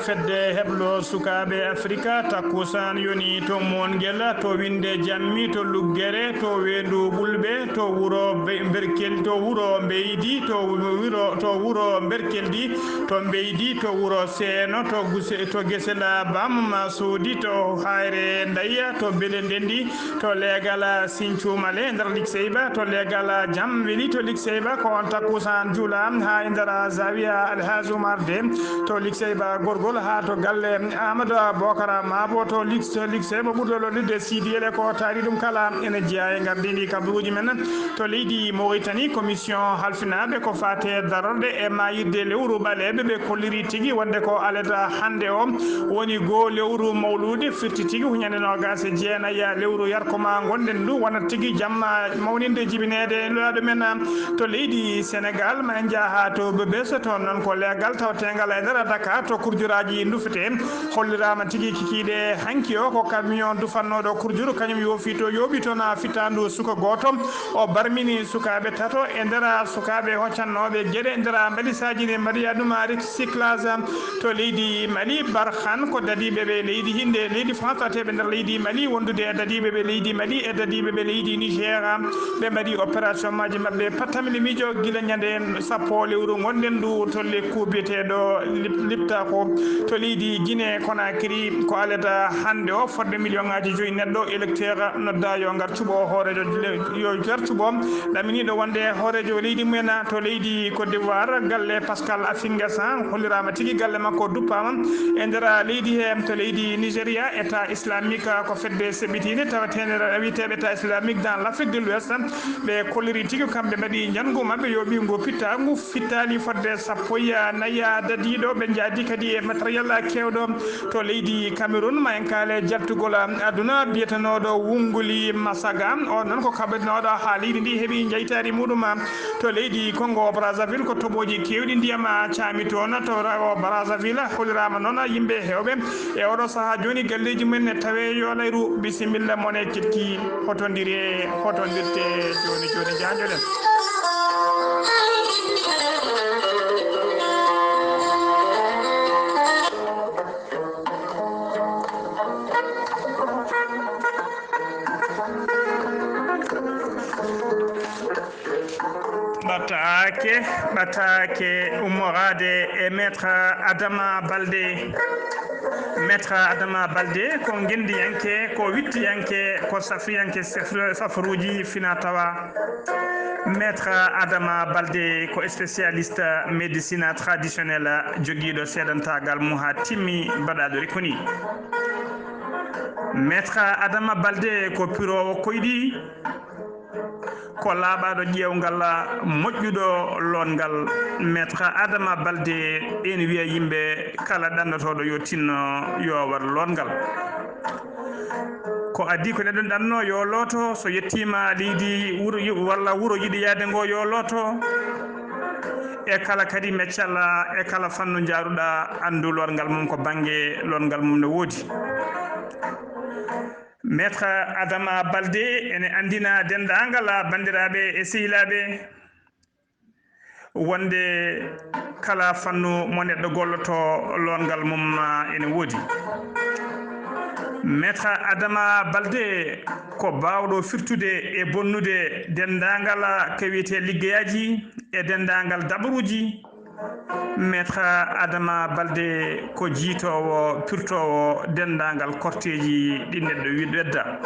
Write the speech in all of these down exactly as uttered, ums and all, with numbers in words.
Fedde heblo sukaaɓe Afrika takkusaan yoni to Moongel, to Winnde Jammi, to Luggere, to Weendu Ɓulɓe, to wuro Be-, Mberkel, to wuro Mbeydi, to wuro, to wuro Mberkeldi, to Mbeydi, to wuro Seeno, to Guse-, to Gesela Bam Suudi, to Hayre Ndaya, to Bele Ndendi, to leegal Sinthiou Malem e nder Likseyba, to leegal Jam Weli to Likseyba, ko on takkusaan juula haa e nder Zawiya Alhaji Oumar Dème to Likseyba Gorgol haa to galle Amadou Bokara Mabo to Liks-, Likseyba ɓurɗo lollude Sidi Ele ko taari ɗum kala ene jeyaa e ngardiindi kabaruuji men. To leydi Mauritanie, commission halfinaaɓe ko faate darorde e maayirde lewru ɓaleeɓe, ɓe kolliri tigi wonde ko aleda hannde o woni goo lewru mawluude, firti tigi huñande noogaas e jeenayi lewru yarko ma ngonɗen ndu, wonat tigi jamma mawninde jibineede nulaaɗo men to leydi Senegal. Ma en njaha to Bebes, toon noon ko leegal tawteengal e nder Dakar to kurjuraaji ndufete. Holliraama tigi kikiiɗe hanki o ko camion dufannooɗo kurjuru, kañum yoofi to, yooɓi toon a fittaandu suka gooto. O barmini sukaaɓe tato e nder sukaaɓe hoccannooɓe geɗe e nder mbalisaaji ɗi mbaɗiya ɗum recyclage to leydi Mali. Barhan ko dadiiɓe ɓe leydi hinde leydi France tateeɓe nder leydi Mali wondude e dadiiɓe ɓe leydi Mali e dadiiɓe ɓe leydi Niger. Ɓe mbaɗi opération maaji maɓɓe pattamli miijo gila ñande sappo lewru ngonɗen ndu to lekku biyeteeɗo Lip-, Liptako to leydi Guinée Conakry. Ko alata hannde o fodde million ŋaaji joyi neɗɗo électeur nodda yo ngar cuɓo hooreejo le-, yo ngar cuɓo ɗaminiiɗo wonde hooreejo leydi mumen to leydi Côte d'Ivoire. Galle Pascal Afingasa holliraama tigi galle makko duppaama e nder leydi he to leydi Nigeria. État islamique ko fedde seɓɓitiinde tawateende wiyeteeɓe État islamique dans l'Afrique de l'Ouest. Ɓe kolliri tigi kamɓe mbaɗi njanngu maɓɓe yooɓingu pittaangu fittaali fodde sappo e nayi dadiiɗo. Ɓe njaadi kadi e matériel keewɗo to leydi Cameroun. Ma en kaale jaltugol aduna biyetenooɗo Wunguli Masaga. O noon ko kaɓɓinooɗo haa leydi ndi heɓi njeytaari muɗum to leydi Congo Brazzaville. Ko toɓooji keewɗi ndiyam caami toon to rawo Brazzaville. Holliraama noon yimɓe heewɓe e oɗo sahaa jooni galleeji mumen ne tawe yo layru. Bisimilla mon e keɗki. Hotondire, hotondirte jooni jooni, njaanjoɗen. Ɓataake, ɓataake ummoraade e Maître Adama Baldé. Maître Adama Baldé ko ngenndiyanke, ko wittiyanke, ko safriyanke sef-, safaruuji fina tawa. Maître Adama Baldé ko spécialiste médecine traditionnelle, jogiiɗo seedantaagal mum haa timmi, baɗaaɗo rikoni. Maître Adama Baldé ko piroowo koyɗi, ko laaɓaaɗo ƴeewngal, moƴƴuɗo lootngal. Maître Adama Baldé, ene wiya yimɓe kala ɗannotooɗo yo tinno yo waɗ lootngal. Ko adii ko neɗɗo ɗanno yo looto, so yettiima leydi wuro yi-, walla wuro yiɗi yahde ngo yo looto. E kala kadi meccal, e kala fannu njaaruɗaa, anndu lootngal mum ko bannge lootngal mum no woodi. Maître Adama Baldé ene anndina denndaangal banndiraaɓe e sehilaaɓe wonde kala fannu mo neɗɗo golloto, lootngal mum ene woodi. Maître Adama Baldé ko baawɗo firtude e bonnude denndaangal ko wiyetee liggeyaaji e denndaangal dabaruuji. Maître Adama Baldé ko jiitoowo, pirtoowo denndaangal korteeji ɗi neɗɗo wi-, wedda.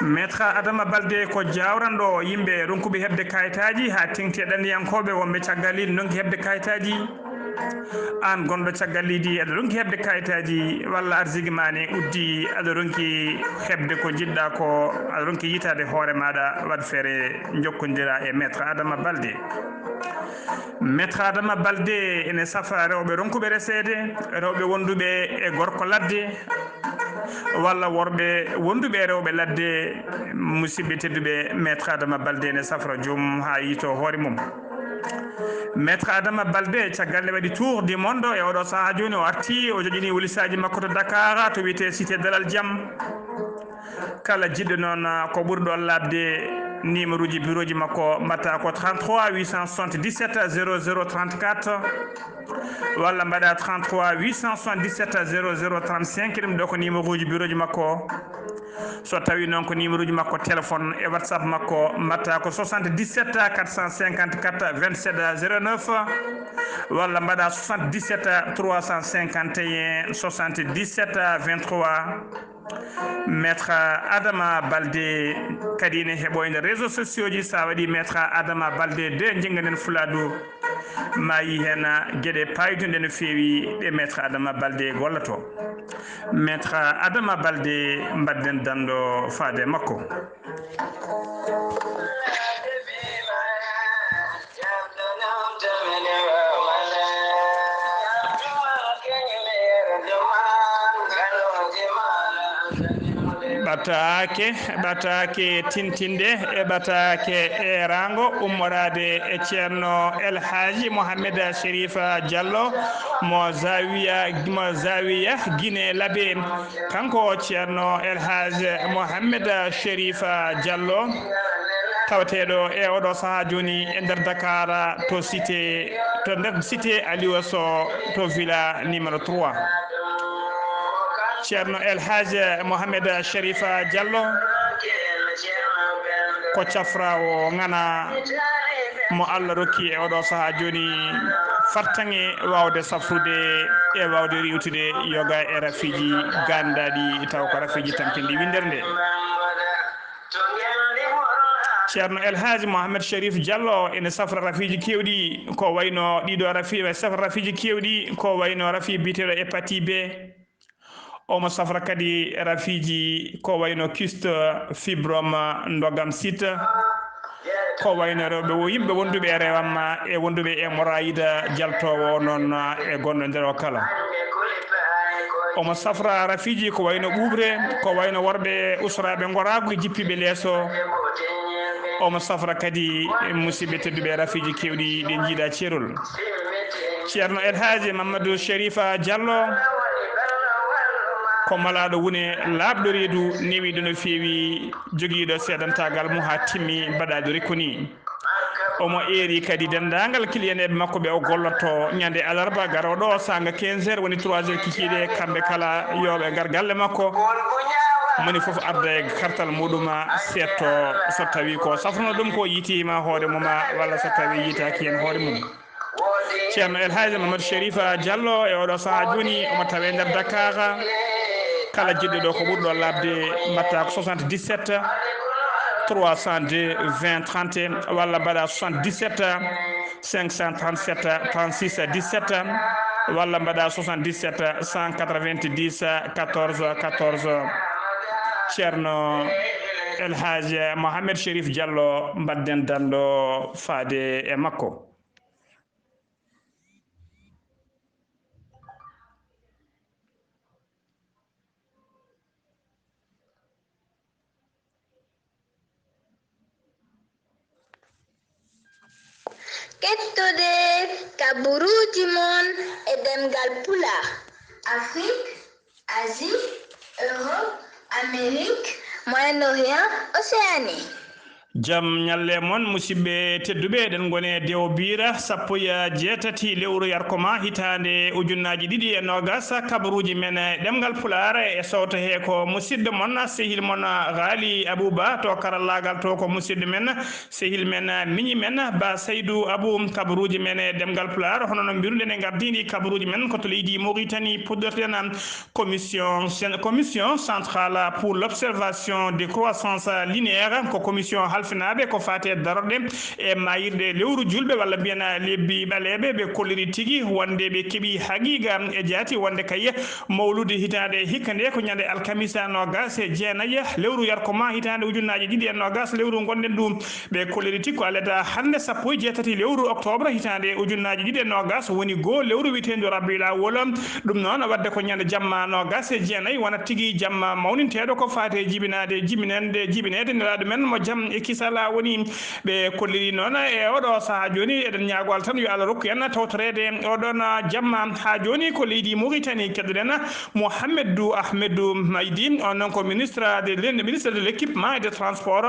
Maître Adama Baldé ko jaawranɗo yimɓe ronkuɓe heɓde kayitaaji, haa teŋti e ɗanniyankooɓe wonɓe caggal leydi ndonki heɓde kayitaaji. Aan gonɗo caggal leydi, aɗa ronki heɓde kayitaaji, walla arsigi ma ne uddi, aɗa ronki heɓde ko njiɗɗa ko, aɗa ronki yitaade hoore maaɗa, waɗ feere njokkondira e Maître Adama Baldé. Maître Adama Baldé ene safa rewɓe ronkuɓe reseede, rewɓe wonduɓe e gorko ladde, walla worɓe wonduɓe e rewɓe ladde. Musidɓe tedduɓe, Maître Adama Baldé ene safra joomum haa yiito hoore mum. Maître Adama Baldé, caggal nde waɗi tour du monde, e oɗo sahaa jooni o arti, o joƴini walisaaji makko to Dakar, to wiyetee Cité Dalal Jam. Kala jiɗɗo noon ko ɓuri ɗoon laaɓde, Numéro ji bureau ji makko mbatta ko trente-trois huit cent soixante-dix-sept zéro zéro trente-quatre, walla mbaɗa trente-trois huit cent soixante-dix-sept zéro zéro trente-cinq. Ɗum ɗo ko numéro ji bureau ji makko. So tawi noon ko numéro ji makko téléphone e WhatsApp makko, mbatta ko soixante-dix-sept quatre cent cinquante-quatre vingt-sept zéro neuf, walla mbaɗa soixante-dix-sept trois cent cinquante et un soixante-dix-sept vingt-trois. Maître Adama Balde kadi ne heɓoyde réseaux sociaux ji. Sa waɗi Maître Adama Balde deux, jingganen Fuladu, ma yi heen geɗe payduɗe no feewi ɗe Maître Adama Balde golloto. Maître Adama Balde, mbadden danndo faade makko. Ɓataake, ɓataake tintinde e ɓataake eeraango ummoraade e Ceerno El Haaji Mohamed Sherif Diallo mo Zawiya, mo Zawiya Guinée Labe. Kanko Ceerno El Haaji Mohamed Sherif Diallo, tawateeɗo e oɗo sahaa jooni e nder Dakar, to cité, to nder cité Aliou Sow, to villa numéro trois. Ceerno El Haaji Mohamed Sherif Diallo ko cafraawo ŋana mo Allah rokki e oɗo sahaa jooni fartaŋŋe waawde safrude e waawde riiwtude yoga e rafiiji gaandaaɗi, taw ko rafiiji tampinɗi winndere nde. Ceerno El Haaji Mohamed Sherif Diallo ene safra rafiiji keewɗi, ko wayno ɗiɗo rafi-, safra rafiiji keewɗi, ko wayno rafi biyeteeɗo hépatite B. Omo safra kadi rafiiji ko wayno kyste, fibrome, ndogam, site, ko wayno rewɓe wo yimɓe wonduɓe e rewam e wonduɓe e hémorroïde jaltoowo noon e gonɗo nder o kala. Omo safra rafiiji ko wayno ɓuuɓre, ko wayno worɓe usraaɓe ngoraagu e jippiiɓe leeso. Omo safra kadi, musidɓe tedduɓe, rafiiji keewɗi ɗi njiiɗa ceerol. Ceerno El Haaji Mamadou Sherifa Diallo ko malaaɗo wune, laaɓɗo reedu, newiiɗo no feewi, jogiiɗo seedantaagal mum haa timmi, mbaɗaɗo rikku ni. Omo eeri kadi denndaangal kiliyaneeɓe makko ɓe o gollotoo ñande alarba garooɗo o, saanga quinze heures woni trois heures kikiiɗe, kamɓe kala yo ɓe ngar galle makko, moni fof arda e kartal muɗum, seetto so tawi ko safruno ɗum ko yitiima hoore mum, walla so tawi yitaaki heen hoore mum. Ceerno El Hadji Mamadou Sherifa Diallo e oɗo sahaa jooni omo tawee nder Dakar. Kala jiɗɗo ɗo ko ɓurɗo laaɓde, mbaɗta ko soixante-dix-sept trois cent deux vingt trente walla mbaɗa soixante-dix-sept cinq cent trente-sept trente-six dix-sept walla mbaɗa soixante-dix-sept cent quatre-vingt-dix quatorze quatorze. Ceerno El Hadji Mohamed Chérif Diallo, mbaɗden danndo faade e makko. Kettude kabaruuji mon e ɗemngal Pulaar. Afrik, Asie, Europe, Amérique, Moyen-Orient, Océanie. Jam ñalle mon, musidɓe tedduɓe, eɗen ngoni e Dewo Biira, sappo e jeetati lewru Yarkoma, hitaande ujunnaaji ɗiɗi e noogas, kabaruuji men e ɗemngal Pulaar e sowto he ko musidɗo mon, sehil mon, Ghali Abouba, to karallaagal to ko musidɗo men, sehil men, miñi men, Ba Saydou Abou, kabaruuji men e ɗemngal Pulaar, hono no mbiruɗen e ngardiindi kabaruuji men ko to leydi Mauritanie, puɗɗorten commission, commission centrale pour l'observation de croissance linéaire, ko commission halfinaaɓe ko faati e darorɗe e maayirɗe lewru julɓe, walla mbiyen lebbi ɓaleeɓe, ɓe kolliri tigi wonde ɓe keɓi haqiiqa e jaati wonde kay mawlude hitaande hikka nde ko ñande alkamisa noogas e jeenayi lewru Yarkoma hitaande ujunnaaji ɗiɗi e noogas, lewru ngonɗen ndu. Ɓe kolliri tigi ko aleda hannde sappo e jeetati lewru octobre hitaande ujunnaaji ɗiɗi e noogas, woni goo lewru wiyeteendu Rabiul Awwal. Ɗum noon, wadde ko ñande jamma noogas e jeenayi, wonat tigi jamma mawninteeɗo ko faati e jibinaade, jibinande, jibineede Nelaaɗo men mo jam e Kisala woni. Ɓe kolliri noon e oɗo sahaa jooni, eɗen ñaago Allah tan yo Allah rokku en tawtoreede oɗon jamma. Haa jooni ko leydi Mauritanie keɗoɗen Mouhamadou Ahmedou Maydi, on noon ko ministre de, ministre de l'équipement et des transports.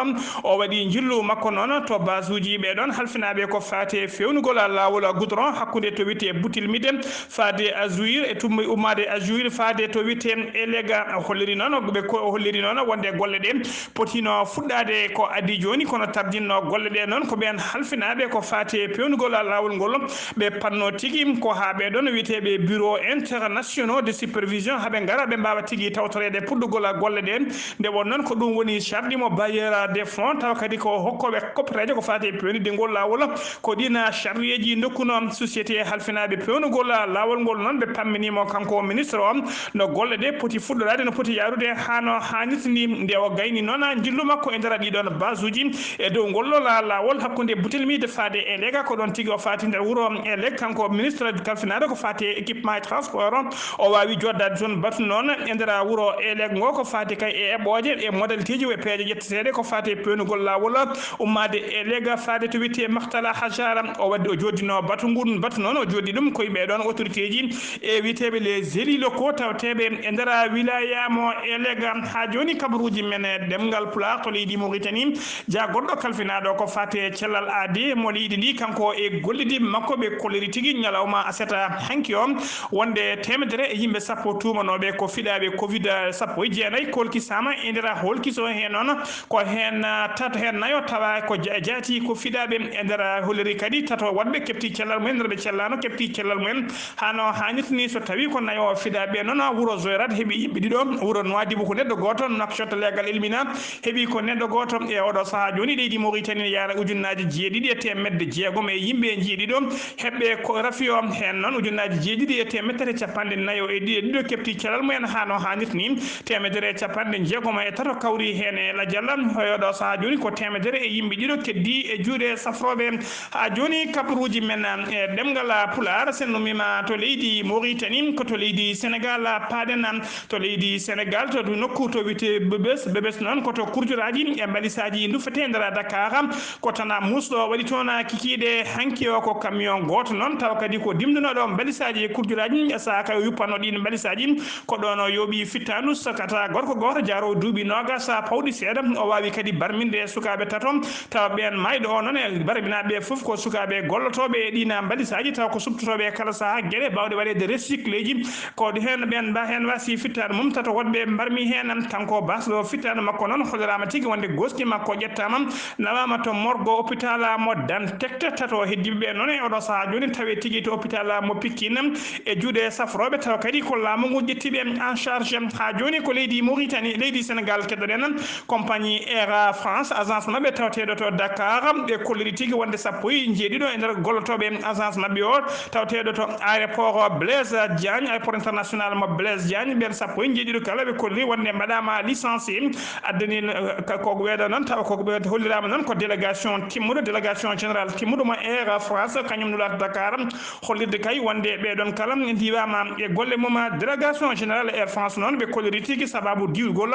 O waɗi njillu makko noon to basuuji ɓe ɗoon halfinaaɓe ko faati e feewnugol laawol goudron hakkunde to wiyetee Boutilmide faade Azouir e tummi ummaade Azouir faade to wiyetee Elega. O holliri noon, ɓe ko, o holliri noon wonde golle ɗe potino fuɗɗaade ko adii jooni, kono tardinno golle ɗe noon ko ɓeen halfinaaɓe ko faati e peewnugol laawol ngol. Ɓe panno tigi ko haa ɓee ɗoon wiyeteeɓe bureau internationaux de supervision haa ɓe ngara, ɓe mbaawa tigi tawtoreede puɗɗugol golle ɗe. Nde won noon ko ɗum woni charɗi mo bailleur de fonds, tawa kadi ko hokkooɓe koppeteeje ko faati e peewnitde ngol laawol. Ko ɗiin charrueeji ndokkuno société halfinaaɓe peewnugol laawol ngol noon, ɓe pammini mo kanko ministre o no golle ɗe poti fuɗɗoraade, no poti yaarude haa no haanirta ni. Nde o gayni noon njillu makko e nder ɗii ɗoon basuuji e dow ngol ɗo la-, laawol hakkunde Boutilmide faade Elega, ko ɗoon tigi o faati nder wuro Elega, kanko ministre kalfinaaɗo ko faati e équipement e transport. O waawi joddaade toon batu noon e nder wuro Elega ngo ko faati kay e eɓɓooje e modalité ji e peeje ƴetteteeɗe ko faati e peewnugol laawol ummaade Elega faade to wiyetee Maktala Hajara. O waɗde o jooddino batu ngun, batu noon o jooɗi ɗum koye ɓee ɗoon autorité ji e wiyeteeɓe les élus locaux tawteeɓe e nder wilaya mo Elega. Haa jooni kabaruuji men e ɗemngal Pulaar to leydi Mauritanie, jagorɗo kalfinaaɗo ko faati e cellal aadi mo leydi ndi, kanko e gollidiiɓe makko ɓe kolliri tigi ñalawma aset hanki o wonde teemedere e yimɓe sappo tuumanooɓe ko fiɗaaɓe covid sappo e jeenayi kolkisaama e nder holkiso. Heen noon ko heen, ah, tato heen nayo tawa ko ja-, jaati ko fiɗaaɓe e nder, ah, holliri kadi tato woɗɓe keɓti cellal mumen, nder ɓe cellaano keɓti cellal mumen haa no haanirta ni. So tawii ko nayo fiɗaaɓe noon, wuro Zoyrat heɓi yimɓe ɗiɗo, wuro Nouadhibou ko neɗɗo gooto, Nouakchott leegal Elmina heɓi ko neɗɗo gooto. E oɗo sahaa jooni leydi Mauritanie ne yaara ujunnaaji jeeɗiɗi e teemedde jeegom e yimɓe njeeɗiɗo heɓɓe ko rafi o. Heen noon ujunnaaji jeeɗiɗi e teemedde tati e capanɗe nayo e ɗiɗo keɓti cellal mumen haa no haanirta ni. Teemedere e capanɗe jeegom e tato kawri heen e lajal. Hoyo ɗo sahaa jooni ko teemedere e yimɓe ɗiɗo keddii e juuɗe safrooɓe. Haa jooni kabaruuji men e ɗemngal Pulaar, sen ummiima to leydi Mauritanie, ko to leydi Senegal paaɗen. To leydi Senegal, to nokku to wiyetee Bebes. Bebes noon ko to kurjuraaji e mbalisaaji ndufetee nder Dakar. Ko tan muusɗo waɗi toon kikiiɗe hanki o, ko camion gooto noon, tawa kadi ko dimndunooɗo mbalisaaji e kurjuraaji. E sahaa kay o yuppanno ɗiin mbalisaaji, ko ɗoon o yooɓi fittaandu sakata gorko gooto jaaroowo duuɓi noogaas pawɗi seeɗa. O waawi kadi barminde sukaaɓe tato, tawa ɓeen maayɗo o noon e barminaaɓe ɓe fof ko sukaaɓe gollotooɓe e ɗiin mbalisaaji, tawa ko suɓtotooɓe e kala sahaa geɗe baawɗe waɗeede recycleeji. Ko heen ɓeen mba heen waasi fittaandu mum tato woɗɓe mbarmi heen. Kanko baasɗo fittaandu makko noon holliraama tigi wonde gooski makko ƴettaama, nawaama to morgo hôpital mo Dantec. Tato heddiiɓe ɓe noon e oɗo sahaa jooni tawi tigi to hôpital mo Pikine e juuɗe safrooɓe, tawa kadi ko laamu ngu ƴetti ɓe en charge. Haa jooni ko leydi Mauritanie, leydi Senegal keɗoɗen. Compagnie Air France, agence maɓɓe tawateeɗo to Dakar, ɓe kolliri tigi wonde sappo e jeeɗiɗo e nder gollotooɓe agence maɓɓe o, tawateeɗo to aéroport Blaise Diagne, aéroport international mo Blaise Diagne, ɓeen sappo e jeeɗiɗo kala ɓe kolliri wonde mbaɗaama licencié. Addani, eh, ka-, ko weeɗo noon, tawa ko ɓe holliraama noon ko délégation timmuɗo, délégation générale timmuɗo mo Air France, kañum nulaata Dakar, hollirde kay wonde ɓee ɗoon kala ndiwaama e golle mum. Délégation générale Air France noon ɓe kolliri tigi sababu diwgol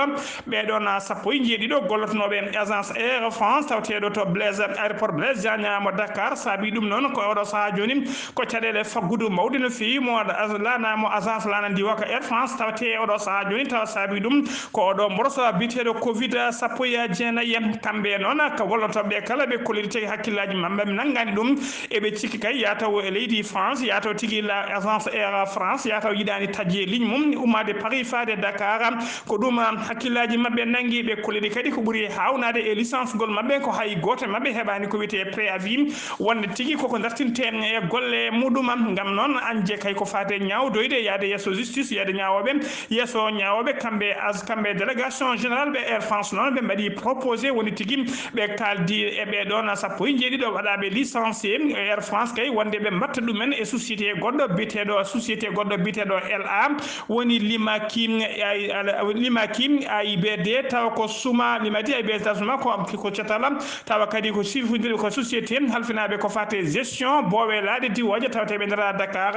ɓee ɗoon sappo e jeeɗiɗo gollotonooɓe agence Air France tawateeɗo to Blaise, aéroport Blaise Diagne mo Dakar. Saabi ɗum noon ko oɗo sahaa jooni ko caɗeele faggudu mawɗe no feewi mo laana, mo agence laana ndiwa ko Air France tawatee oɗo sahaa jooni, tawa saabi ɗum ko oɗo mboroso biyeteeɗo covid sappo e jeenayi. Kamɓe noon ko gollotooɓe kala ɓe kolliri tigi hakkillaaji maɓɓe nanngaani ɗum. Eɓe cikki kay yataw e leydi France, yataw tigi la agence Air France, yataw yiɗaani taƴde ligne mum ummaade Paris faade Dakar. Ko ɗum hakkillaaji maɓɓe nanngi, ɓe kolliri kadi ko ɓuri haawnaade e licenciegol maɓɓe ko hay gooto e maɓɓe heɓaani ko wiyetee préavis, wonde tigi koko dartinte e golle muɗum. Ngam noon, anje kay ko faati e ñaawdoyde, yaade yeeso justice, yaade ñaawooɓe, yeeso ñaawooɓe, kamɓe as-, kamɓe délégation générale ɓe Air France noon, ɓe mbaɗi proposé woni tigi ɓe kaaldi e ɓee ɗoon sappo e jeeɗiɗo waɗaaɓe licencié e Air France kay, wonde ɓe mbaɗta ɗumen e société goɗɗo biyeteeɗo, société goɗɗo biyeteeɗo L A, woni Limaki, ay, ala, Limaki A I B D, tawa ko Suma, Limaki A I B D Suma ko, ko cetala, tawa kadi ko sifondirɓe ko société halfinaaɓe ko faati e gestion boowelaaɗe diwooje tawateeɓe nder Dakar.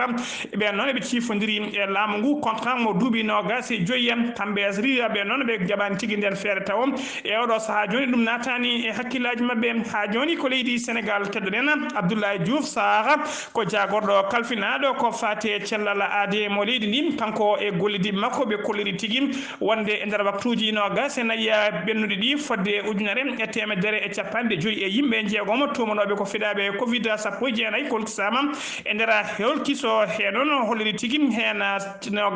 Ɓeen noon eɓe cifondiri e laamu ngu contrat mo duuɓi noogaas e joyi. Kamɓe asriyaɓe noon ɓe jaɓaani tigi ndeen feere tawo. E oɗo sahaa jooni ɗum naataani e hakkillaaji maɓɓe. Haa jooni ko leydi Senegaal keddoɗen. Abdoulaye Diouf Sarr ko jaagorɗo kalfinaaɗo ko faati e cellal aadee mo leydi ndin, kanko e gollidii makko ɓe kolliri tigi wonde e nder waktuuji noogas e nayi ɓennuɗi ɗi, fodde ujunere e teemedere e capanɗe joyi e yimɓe njeegomo tuumanooɓe ko fiɗaaɓe covid sappo e jeenayi kolkisaama e nder holkiso he noon holliri tigi heen,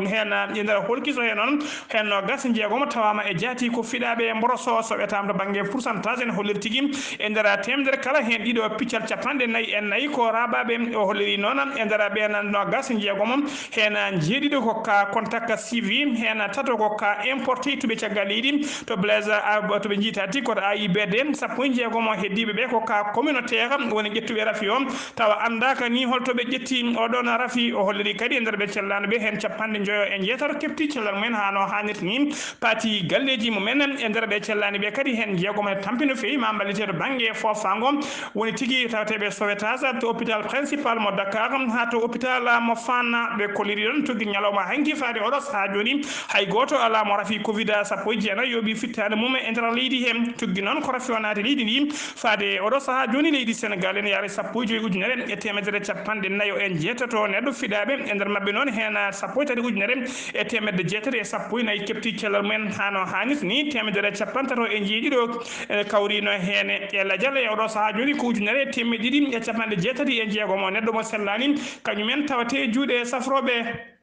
heen e nder holkiso he noon heen noogas e njeegomo tawaama e jaati ko fiɗaaɓe mboroso so ɓetaama to bannge pourcentage en holliri tigi e nder teemedere kala heen ɗiɗo piccal capanɗe nayi e nayi ko raaɓaaɓe. O holliri noon e nder ɓeen noogas e njeegomo heen njeeɗiɗo ko ka contact suivi, heen tato ko ka importé tuɓe caggal leydi to Blaise, a, to ɓe njiitaati ko A I B D, sappo e njeegomo heddiiɓe ɓe ko ka communautaire woni ƴettuɓe rafi o tawa anndaaka ni holto ɓe ƴetti oɗon rafi. O holliri kadi e nder ɓe cellaani ɓe heen capanɗe njoyo e njeetato keɓti cellal mumen haa no haanirta ni, paati galleeji mumen e nder ɓe cellaani ɓe kadi heen jeegomo e tampi no feewi ma mballite to bannge foofaango woni tigi tawteeɓe sauvetage to hôpital principal mo Dakar haa to hôpital mo Fann. Ɓe kolliri ɗon tuggi ñalawma hanki faade oɗo sahaa jooni hay gooto alaa mo rafi covid sappo e jeenayi yooɓi fittaande mum e nder leydi he. Tuggi noon ko rafi o naati leydi ndi faade oɗo sahaa jooni leydi Senegaal ene yaari sappo e joyi ujunere e teemedere capanɗe nayo e njeetato neɗɗo fiɗaaɓe, e nder maɓɓe noon heen sappo e tati ujunere e teemedde jeetati e sappo e nayi keɓti cellal mumen haa no haanirta ni, teemedere capantato e jeeɗiɗo e kawrino heen e lajal e oɗo sahaa jooni ko ujunere e teemedde ɗiɗi e capanɗe jeetati e jeegomo neɗɗo mo sellaani, kañumen tawate juuɗe safrooɓe.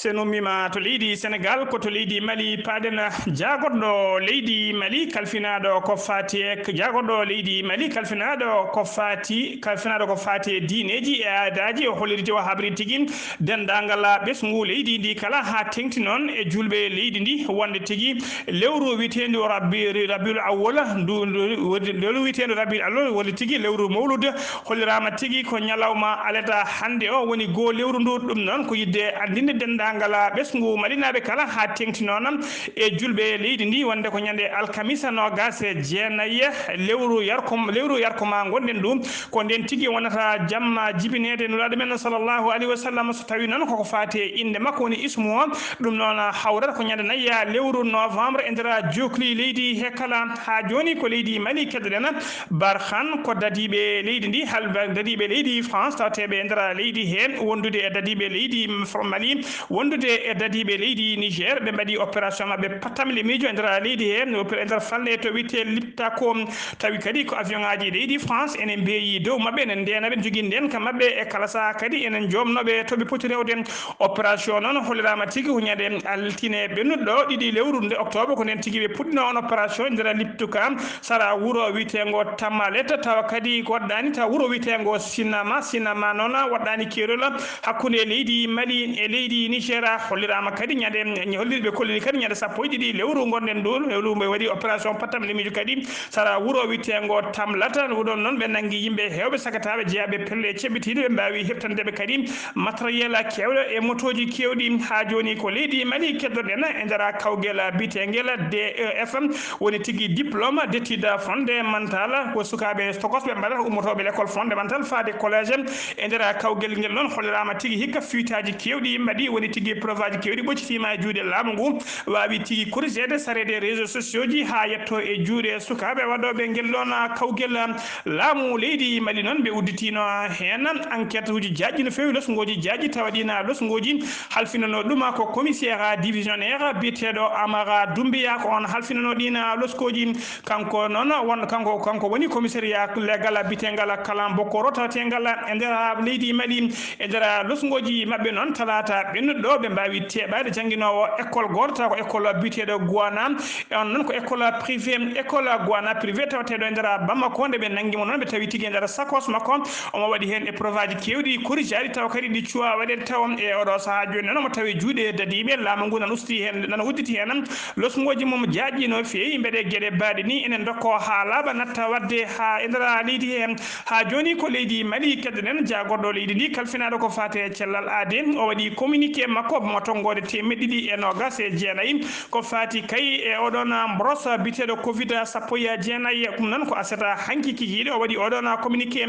So en ummiima to leydi Senegaal, ko to leydi Mali paaɗen. Jaagorɗo leydi Mali kalfinaaɗo ko faati e, jaagorɗo leydi Mali kalfinaaɗo ko faati, kalfinaaɗo ko faati e diineeji e aadaaji, o holliri, o habri tigi denndaangal ɓesngu leydi ndi kala, haa teeŋti noon e juulɓe leydi ndi, wonde tigi lewru wiyeteendu Rabi-, Rabiul Awwal, ndu, ndu, ndu, lewru wiyeteendu Rabiul Awwal, wonde tigi lewru Mawlud, holliraama tigi ko ñalawma alata hannde o woni goo lewru ndu. Ɗum noon ko yiɗde anndinde denndaangal ɓesngu malinaaɓe kala, haa teeŋti noon e juulɓe leydi ndi, wonde ko ñande alkamisa noogas e jeenayi lewru yarko, lewru yarko ma ngonɗen ɗum. Ko nden tigi wonata jamma jibineede Nulaaɗo men sallallahu alaihi wa sallam, so tawi noon koko faati e innde makko woni ismu o. Ɗum noon hawrata ko ñande nayi lewru novembre e nder jookli leydi he kala. Haa jooni ko leydi Mali keddoɗen. Barkhane ko dadiiɓe leydi ndi, hal dadiiɓe leydi France tawateeɓe e nder leydi he, wondude e dadiiɓe leydi Mali, wondude e dadiiɓe leydi Niger, ɓe mbaɗi opération maɓɓe patam le miijo e nder leydi he, e nder falnde to wiyetee Liptako. Tawi kadi ko avion ŋaaji leydi France ene mbeeyi dow maɓɓe, ene ndeena ɓe, jogii ndeenka maɓɓe e kala sahaa kadi ene joomnoo ɓe to ɓe poti rewde. Opération noon holliraama tigi ko ñande altine ɓennuɗo ɗiɗi lewru nde octobre, ko nden tigi ɓe puɗɗino on opération e nder Liptuka, sara wuro wiyeteengo Tamalet, tawa kadi ko waɗɗaani tawa wuro wiyeteengo Sinama. Sinama noon waɗɗaani keerol hakkunde leydi Mali e leydi Niger. Holliraama kadi ñande, holliri ɓe kolliri kadi ñande sappo e ɗiɗi lewru ngonɗen ɗo, lewru mbo waɗi opération patam le miijo kadi sara wuro wiyeteengo Tamlata. Ɗum ɗon noon ɓe nanngi yimɓe heewɓe sagataaɓe jeyaaɓe pelle ceɓɓitiiɗe, ɓe mbaawi heɓtande ɓe kadi matériel keewɗo e motooji keewɗi. Haa jooni ko leydi Mali keddoɗen e nder kawgel biyeteengel D E F, woni tigi diplôme d'études fondamentales, ko sukaaɓe tokosɓe mbaɗata, ummotooɓe l'école fondamentale faade collège. E nder kawgel ngel noon holliraama tigi hikka fuitaaji keewɗi mbaɗi, woni tigi preuveaji keewɗi ɓoccitiima e juuɗe laamu ngu, waawi tigi corrigeede, sareede e réseaux sociaux ji haa yetto e juuɗe sukaaɓe waɗooɓe ngel ɗoon kawgel. Laamu leydi Mali noon ɓe udditiino heen enquête uji jaajɗi no feewi, losngooji jaajɗi, tawa ɗiin losngooji halfinanoo ɗum ko commissaire divisionnaire biyeteeɗo Amara Doumbia, ko oon halfinanoo ɗiin loskooji. Kanko noon won, kanko, kanko woni commissariat legal biyeteegal Kalan Bokoro taweteengal e nder leydi Mali. E nder losngooji maɓɓe noon, talaata ɓennuɗo ɓe mbaawi teeɓaade jannginoowo école gooto, tawa ko école biyeteeɗo Guana. E on noon ko école privé, école Guana privé tawateeɗo e nder Bamako. Nde ɓe nanngi mo noon, ɓe tawi tigi e nder sakos makko, omo waɗi heen épreuveaji keewɗi, corrigeaɗi, tawa kadi ɗi cuwaa waɗeede taw. E oɗo sahaa jooni noon, omo tawi juuɗe dadiiɓe. Laamu ngu nana usti heen, nana udditi heen losngooji mum jaajɗi no feewi. Mbeɗe geɗe baaɗe ni ene ndokko haa laaɓa natta waɗde haa e nder leydi heen. Haa jooni ko leydi Mali keddoɗen, jaagorɗo leydi ndi kalfinaaɗo ko faati e cellal aadee, o waɗi communiqué makko mo tonngoode teemeɗɗe ɗiɗi e noogas e jeenayi, ko faati kay e oɗon mboros biteeɗo covid sappo e jeenayi. Ɗum noon ko aset hanki kikiiɗe o waɗi oɗon communiqué.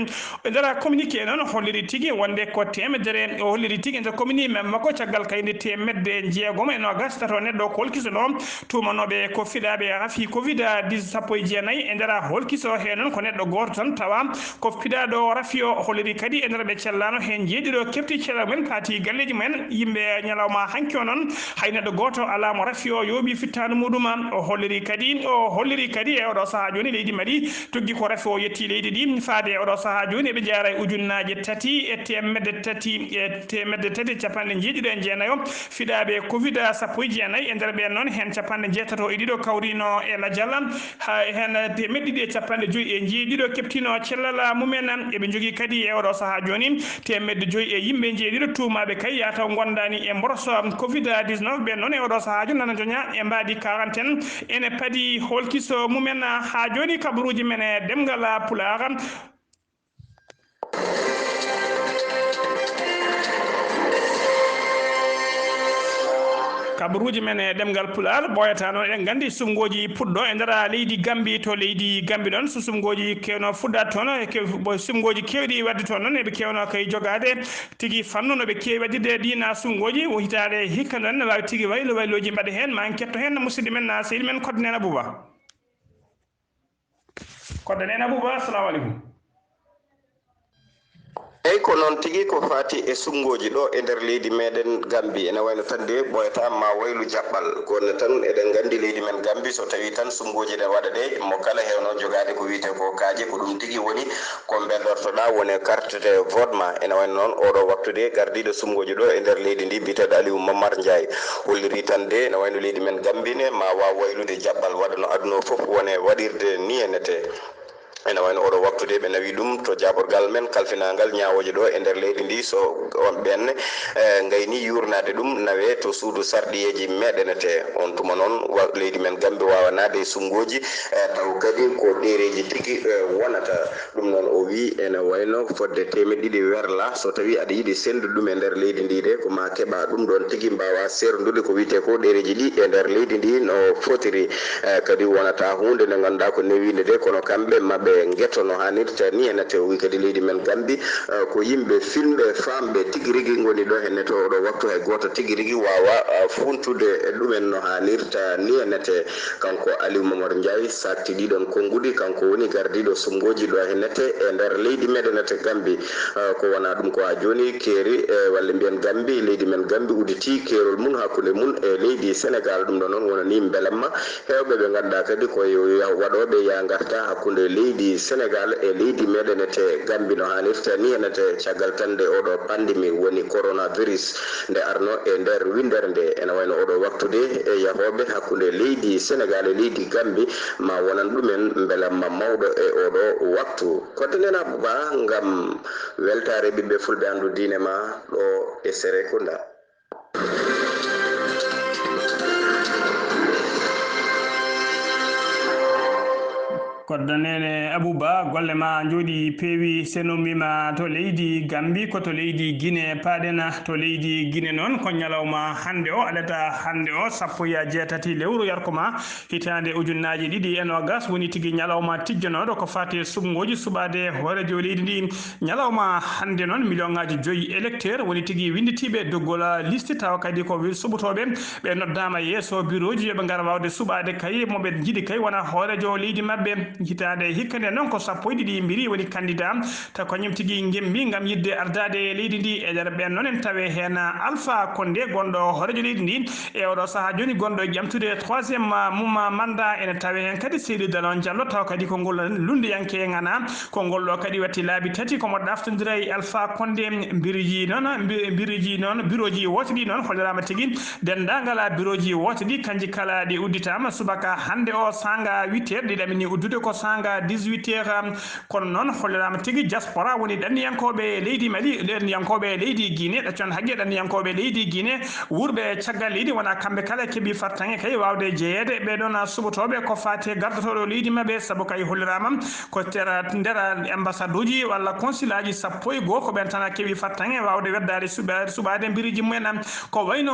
E nder communiqué noon holliri tigi wonde ko teemedere, o holliri tigi e nder communiqué makko caggal kaydi teemedde jeegom e noogas tato neɗɗo kolkisono tuumanooɓe ko fiɗaaɓe rafi covid sappo e jeenayi. E nder holkiso he noon ko neɗɗo gooto tan tawa ko fiɗaaɗo rafi o. Holliri kadi e nder ɓe cellano heen jeeɗiɗo kefti cellal mumen paati galleeji mumen, yimɓe ñalawma hanki o noon hay neɗɗo gooto alaa mo rafi o yooɓi fittaandu muɗum. O holliri kadi, o holliri kadi e oɗo sahaa jooni leydi Mali tuggi ko rafi o yetti leydi ndi faade e oɗo sahaa jooni eɓe jaara e ujunnaaje tati e teemedde tati e teemedde tati e capanɗe jeeɗiɗo e jeenayo fiɗaaɓe covid sappo e jeenayi. E nder ɓeen noon heen capanɗe jeetato e ɗiɗo kawrino e lajal, ha heen teemedde ɗiɗi e capanɗe joyi e jeeɗiɗo keptino cellal mumen. Eɓe njogii kadi e oɗo sahaa jooni teemedde joyi e yimɓe jeeɗiɗo tuumaaɓe kay yataw ngondaani e mboros covid dix-neuf. Ɓeen noon e oɗo sahaa jooni nana joña e mbaadi quarantaine. Ene padi holkiso mumen haa jooni kabaruuji men e ɗemngal Pulaar. Kabaruuji men e ɗemngal Pulaar ɓooyata noon. Eɗen nganndi suɓngooji puɗɗo e nder leydi Gambi, to leydi Gambi ɗoon, so suɓngooji kewno fuɗɗaade toon, e kew-, bo suɓngooji keewɗi waɗde toon noon, eɓe kewno kay jogaade tigi fannu no ɓe keewi waɗirde ɗiin suɓngooji. O hitaande hikka noon ne waawi tigi waylo waylooji mbaɗa heen, ma en ketto heen musidɗo men, sehil men Kodnena Buuba. Kodda Nena Buuba, assalamu aleykum. Eyi, ko noon tigi, ko faati e suɓngooji ɗo e nder leydi meɗen Gambi, ene wayno tan de ɓooyata ma waylu jaɓɓal. Kono tan eɗen nganndi leydi men Gambi, so tawi tan suɓngooji ɗe waɗa de, mo kala hewno jogaade ko wiyetee ko kaaƴe, ko ɗum tigi woni ko mbellortoɗa woni carte de vote ma. Ene wayno noon oɗo waktu de gardiiɗo suɓngooji ɗo e nder leydi ndi biyeteeɗo Aliou Momar Ndiaye holliri tan de ene wayno leydi men Gambi ne ma waaw waylude jaɓɓal waɗa no aduna o fof wone waɗirde ni e nete. Ene wayno oɗo waktu de ɓe nawi ɗum to jaaɓorgal men kalfinangal ñaawooje ɗo e nder leydi ndi, so on ɓen, eh, ngayni yuurnaade ɗum, nawe to suudu sarɗiyeeji meɗenete. On tuma noon wa-, leydi men Gambi waawa naade e suɓngooji, eh, taw kadi ko ɗereeji tigi, eh, wonata. Ɗum noon o wi ene wayno fodde teemeɗɗe ɗiɗi werla, so tawi aɗa yiɗi senndude ɗum e nder leydi ndi de, ko ma keɓa ɗum ɗon tigi mbaawa seerndude ko wiyetee ko ɗereeji ɗi e nder leydi ndi no fotiri. Eh, kadi wonata huunde nde ngannduɗaa ko newinde de, kono kamɓe maɓe ngeto no haanirta ni e nate. O wi kadi leydi men Gambi, eh, ko yimɓe filmɓe, faamɓe tigi rigi ngoni ɗo e nete oɗo waktu, hay gooto tigi rigi waawa, eh, funtude ɗumen no haanirta ni e nate. Kanko Aliou Momar Ndiaye sakti ɗiɗon konnguɗi, kanko woni gardiiɗo suɓngooji ɗo e nete e nder leydi meɗen nete Gambi. Eh, ko wona ɗum ko haa jooni keeri, eh, walla mbiyen Gambi, leydi men Gambi udditi keerol mum hakkunde mum e leydi Senegal. Ɗum ɗo noon wonani mbelamma heewɓe ɓe ngannduɗaa kadi ko yo-, yo-, waɗooɓe ya ngarta hakkunde leydi Senegal e leydi meɗen ete Gambi no haanirta ni henete caggal tan nde oɗo pandemi woni coronavirus nde arno e nder winndere nde. Ene wayno oɗo waktu de e yahooɓe hakkunde leydi Senegal e leydi Gambi ma wonan ɗumen mbelamma mawɗo e oɗo waktu. Kodda Nena Buuba ngam weltaare ɓiɓɓe fulɓe anndu diine ma ɗo e Serekunda. Kodda Nene Abuba, golle ma njooɗi peewi. Seno mbima to leydi Gambi, ko to leydi Gine paaɗen. To leydi Gine noon, ko ñalawma hannde o, alata hannde o, sappo e jeetati lewru yarko ma, hitaande ujunnaaje ɗiɗi e noogas, woni tigi ñalawma tijjanooɗo ko faati e suɓngooji suɓaade hooreejo leydi ndi. Ñalawma hannde noon, miliyoŋaaji joyi électeur woni tigi winnditiiɓe doggol liste, tawa kadi ko wi-, suɓotooɓe ɓe noddaama yeeso birooji yo ɓe ngar waawde suɓaade kay mo ɓe njiɗi kay wona hooreejo leydi maɓɓe. Hitaande hikka nde noon ko sappo e ɗiɗi mbiri woni candidat, taw kañum tigi ngemmi ngam yiɗde ardaade e leydi ndi. E nder ɓeen noon en tawe heen Alpha Condé, gonɗo hooreejo leydi ndi e oɗo sahaa jooni, gonɗo e ƴamtude troisième mum mandat. Ene tawe heen kadi Seydou Dalon Diallo, taw kadi ko ngol lunndiyanke ŋana. Ko ngol ɗo kadi watti laabi tati komo ɗaftondira e Alpha Condé. Mbiroji noon, mbi-, mbiroji noon, birooji woote ɗi noon holliraama tigi. Denndaangal birooji woote ɗi, kanji kala ɗi udditaama subaka hannde o saanga huit heures, ɗi ɗamini uddude ko saanga dix-huit heures. Kono noon holliraama tigi diaspora woni ɗanniyankooɓe leydi Mali, ɗanniyankooɓe leydi Guinée, ɗaccon haqqe ɗanniyankooɓe leydi Guinée, wuurɓe caggal leydi, wona kamɓe kala keɓi fartaŋŋe kay waawde jeyeede e ɓee ɗoon suɓotooɓe ko faati e gardotooɗo leydi maɓɓe, sabu kay holliraama ko tera, nder ambassade uji walla consulat ji sappo e goo ko ɓeen tan keɓi fartaŋŋe waawde weddaade suɓa-, suɓaade mbiriji mumen. Ko wayno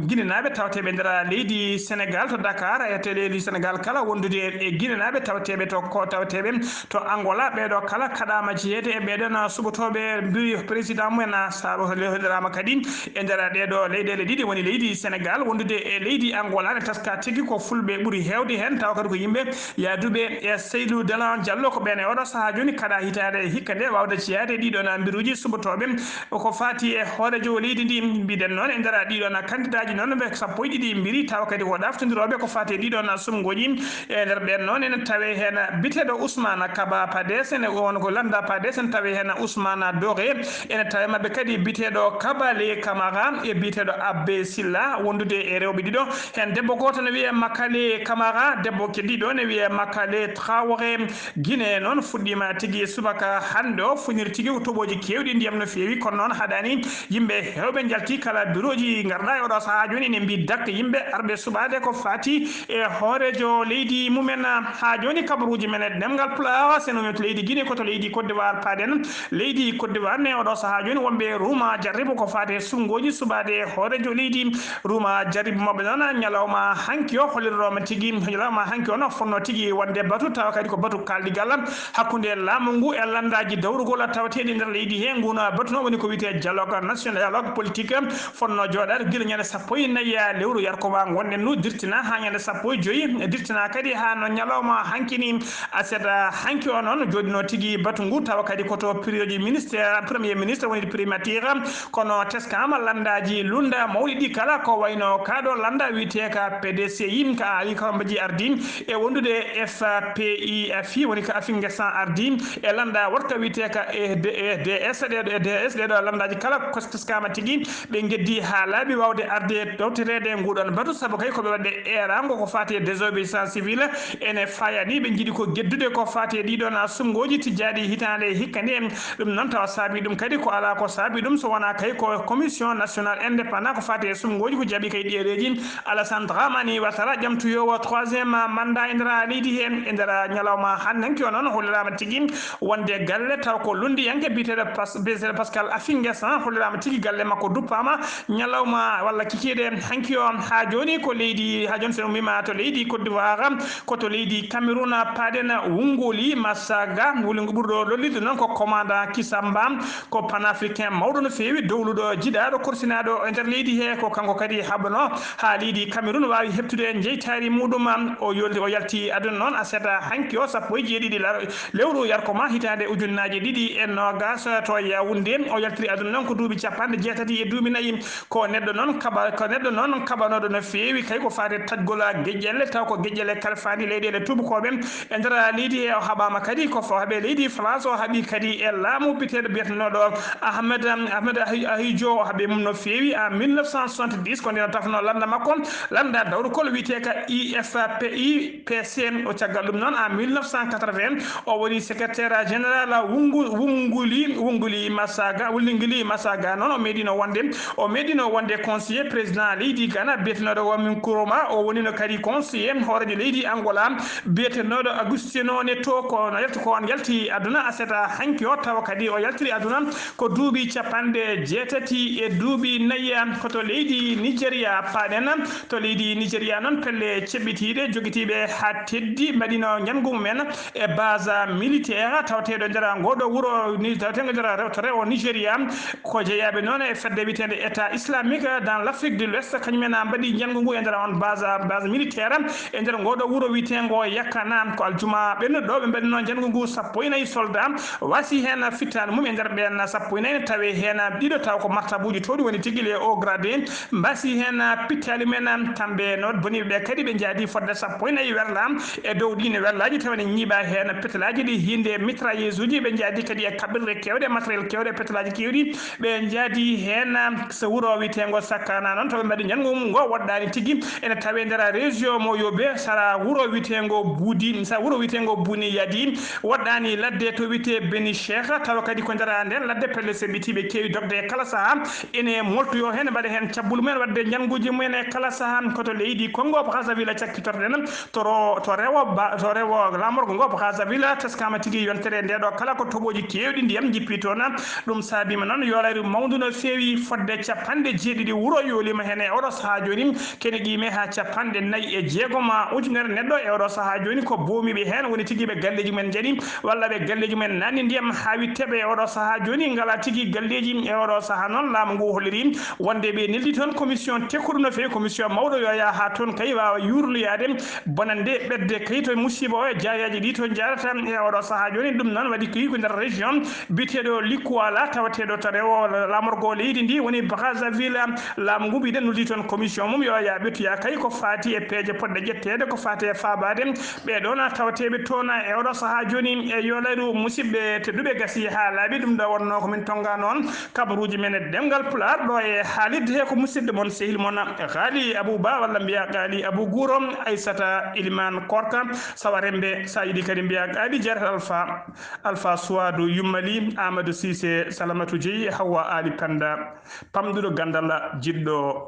Guinénaaɓe tawateeɓe nder leydi Sénégal to Dakar, e to leydi Sénégal kala wondude e Guinénaaɓe tawateeɓe to ko tawateeɓe to Angola, ɓeeɗo kala kaɗaama jeyeede e ɓeeɗoon suɓotooɓe mbiri président mumen. Saaro holliraama kadi e nder ɗeeɗo leyɗeele ɗiɗi woni leydi Sénégal wondude e leydi Angola, ne taska tigi ko fulɓe ɓuri heewde heen, tawa kadi ko yimɓe yaaduɓe e Seydou Dalan Diallo, ko ɓeen e oɗo sahaa jooni kaɗa hitaande hikka nde waawde jeyaade e ɗiɗoon mbiruuji suɓotooɓe ko faati e hooreejo leydi ndi. Mbiɗen noon e nder ɗiɗoon kandidaaji noon ɓe sappo e ɗiɗi mbiri, tawa kadi ko ɗaftondirooɓe ko faati e ɗiɗoon suɓngooji. E nder ɓeen noon ene tawe heen biteeɗo Ousmane Kaba Pades, ene on ko lannda Pades, ene tawe heen Ousmane Dore, ene tawe maɓɓe kadi biteeɗo Kabale Camara e biteeɗo Abbe Silla, wondude e rewɓe ɗiɗo. Heen debbo gooto ne wiyee Makale Camara, debbo keddiiɗo ne wiyee Makale Traoré. Guinée noon fuɗɗiima tigi subaka hannde o, fuɗniri tigi ko toɓooji keewɗi ndiyam no feewi, kono noon haɗaani yimɓe heewɓe njalti kala birooji ngarɗa e oɗo sahaa jooni ene mbiyi dak yimɓe arɓe suɓaade ko faati e hooreejo leydi mumen. Haa jooni kabaruuji men e ɗemngal Pulaar, so en umii to leydi Guinée ko to leydi Côte d'Ivoire paaɗen. Leydi Côte d'Ivoire ne oɗo sahaa jooni wonɓe ruuma jarribo ko faati e suɓngooji suɓaade e hooreejo leydi. Ruuma jarribo maɓɓe noon ñalawma hanki o holliranooma tigi, ñalawma hanki o no fotnoo tigi wonde batu, tawa kadi ko batu kaaldigal hakkunde laamu ngu e lanndaaji dawrugol tawateeɗi nder leydi he. Ngun batu noon woni ko wiyetee dialogue national, dialogue politique, fotnoo jooɗaade gila ñande sappo e nayi lewru yarkoma ngonɗen ndu, dirtina haa ñande sappo e joyi, dirtina kadi haa no ñalawma hanki ni. Aset hanki o noon jooɗinoo tigi batu ngu, tawa kadi ko to priorité ministère, premier ministre woni primature, kono teskaama lanndaaji lunda mawɗi ɗi kala, ko wayno kaa ɗo lannda wiyetee ka P D C I, ka Ali Kambaji ardi, e wondude F P I F I, woni ka Afingesan ardi, e lannda woɗka wiyetee ka E D S, ɗeeɗo E D S, ɗeeɗo lanndaaji kala ko teskaama tigi, ɓe ngeddi haa laaɓi waawde arde tawtoreede nguɗon batu, sabu kay ko ɓe waɗde eeraango ko faati e désobéissance civile, ene fayani ɓe njiɗi ko geddude ko faati e ɗiɗoon suɓngooji tijjaaɗi hitaande hikka nde. Ɗum noon tawa saabi ɗum kadi ko alaa ko saabi ɗum so wonaa kay ko commission nationale indépendant ko faati e suɓngooji ko jaɓi kay ɗeereeji Alassane Dramane Ouattara, ƴamtuyoowo troisième mandat e nder leydi he. E nder ñalawma hannde hanki o noon holliraama tigi wonde galle taw ko lunndiyanke biyeteeɗo Pas-, biyeteeɗo Pascal Affinguessan holliraama tigi galle makko duppaama ñalawma walla kikiiɗe hanki o. Haa jooni ko leydi, haa jooni so en ummiima to leydi Côte d'Ivoire, ko to leydi Cameroun paaɗen Wunguli Masaga, wuli ngu ɓurɗo lollirde noon ko commandant Kisamba, ko panafricain mawɗo no feewi, dowluɗo, jiɗaaɗo, korsinaaɗo e nder leydi he, ko kanko kadi haɓano haa leydi Cameroun waawi heɓtude jeytaari muɗum. O yolti, o yalti aduna noon aset hanki o sappo e jeeɗiɗi lar-, lewru yarkoma hitaande ujunnaaji ɗiɗi e noogas to Yaoundé. O yaltiri aduna noon ko duuɓi capanɗe jeetati e duuɓi nayi. Ko neɗɗo noon kaɓa-, ko neɗɗo noon kaɓanooɗo no feewi, kay ko faati e taƴgol geƴƴelle, taw ko geƴƴelle kalfaani leyɗeele tuubakooɓe e nder leydi he. O haɓaama kadi ko fa-, haɓe leydi France, o haɓi kadi e laamu biteeɗo biyetenooɗo Ahmed, Ahmed Ahi-, Ahijo, o haɓi mum no feewi en mille neuf cent soixante-dix, ko ndeen o tafnoo lannda makko, lannda dawrugol wiyetee ka I F P I P C. O caggal ɗum noon en mille neuf cent quatre-vingts, o woni secrétaire général Wungu-, Wunguli, Wunguli Masaga, Wulingili Masaga noon o meeɗino wonde, o meeɗino wonde conseiller président leydi Ghana biyetenooɗo Kwame Nkrumah. O wonino kadi conseiller hooreejo leydi Angola biyetenooɗo Agostinho Neto. Ko no yalti, ko on yalti aduna aset hanki o, tawa kadi o yaltiri aduna ko duuɓi capanɗe jeetati e duuɓi nayi. Ko to leydi Nigeria paaɗen. To leydi Nigeria noon pelle ceɓɓitiiɗe jogitiiɓe haa teddi mbaɗino njanngu mumen e base militaire tawateeɗo nder ngooɗo wuro ni, tawateeɗo nder rewtere o Nigeria. Ko jeyaaɓe noon e fedde wiyeteende État islamique dans l'Afrique de l'Ouest, kañum en mbaɗi njanngu ngu e nder on base, base militaire e nder ngooɗo wuro wiyeteengo Yakana. Ko aljuma ɓennuɗo ɓe mbaɗino njanngu ngu, sappo e nayi soldat wasi heen fittaandu mum. E nder ɓeen sappo e nayi ne tawe heen ɗiɗo taw ko martabuuji towɗi woni tigi les hauts gradés, mbasi heen pittaali men, kamɓe noon boniiɓe ɓe kadi ɓe njaadi fodde sappo e nayi werla. E dow ɗiin werlaaji tawa ne ñiiɓa heen petalaaji ɗi hiinde mitrailleuseji, ɓe njaadi kadi e kaɓirɗe keewɗe, matériel keewɗe, petalaaji keewɗi. Ɓe njaadi heen so wuro wiyeteengo Sakkana noon, to ɓe mbaɗi njanngu ngo woɗɗaani tigi, ene tawe nder région mo Yobe, sara wuro wiyeteengo Buudi. Wuro wiyeteengo Buni Yadi, woɗɗaani ladde to wiyetee Beni Cheikh, tawa kadi ko nder nden ladde pelle seɓɓitiiɓe keewi dogde e kala sahaa, ene moltoyoo heen, mbaɗa heen cabbulu mumen, waɗde njannguuji mumen e kala sahaa. Ko to leydi Congo Brazzaville cakkitorɗen, to ro-, to rewo ba-, to rewo laamorgo ngo Brazzaville, teskaama tigi yontere nde ɗo kala ko toɓooji keewɗi ndiyam njippi toon. Ɗum saabiima noon yoolaaru mawndu no feewi, fodde capanɗe jeeɗiɗi wuro yooliima heen e oɗo sahaa jooni, kene qiimee haa capanɗe nayi e jeegom ujunere neɗɗo e oɗo sahaa jooni. Ko boomiiɓe heen woni tigi ɓe galleeji mumen njaɗi, walla ɓe galleeji mumen naatni ndiyam haa wiɗto e oɗo sahaa jooni, ngalaa tigi galleeji. E oɗo sahaa noon, laamu ngu holliri wonde ɓe neldi toon commission tekkuɗo no feewi, commission mawɗo, yo yaa haa toon kay waawa yuurloyaade bonannde ɓetde kay to musiiba o e jaayaaji ɗi to njaarata e oɗo sahaa jooni. Ɗum noon waɗi kay ko nder région biyeteeɗo Likuwala, tawateeɗo to rewo laamorgo leydi ndi woni Brazzaville. Laamu ngu, mbiɗen, noddi toon commission mum yo yaa ɓettoya kay ko faati e peeje poɗɗe ƴetteede ko faati e faabaade ɓee ɗoon tawateeɓe toon e oɗo sahaa jooni. E yoolaaru, musidɓe tedduɓe, gasi haa laaɓi. Ɗum ɗo wonnoo ko min tonngaa noon kabaruuji men e ɗemngal Pulaar ɗo e haalirde he ko musidɗo mon, sehil mon Ghali Abou Ba, walla mbiyaa Ghali Abou Guro, Aissata Elimane Korka, Sawa Rembe, so a yiɗi kadi mbiyaa Ghali Jarata Alpha, Alpha Souadou Yummali, Amadou Cissé, Salamatu Jeyi, Hawwa Ali Penda, pamɗuɗo ganndal, jiɗɗo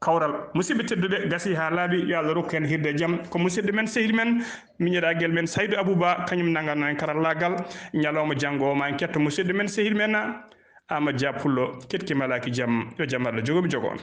kawral. Musidɓe tedduɓe, gasi haa laaɓi, yo Allah rokku en hirde e jam. Ko musidɗo men, sehil men, miñiraagal men Saydu Abou Ba, kañum nannganno en karallaagal. Ñalawma janngo o, ma en ketto musidɗo men, sehil men, Amadou Dia Pullo. Ketki malaaki jam, yo jam Allah jogo mi jogo on.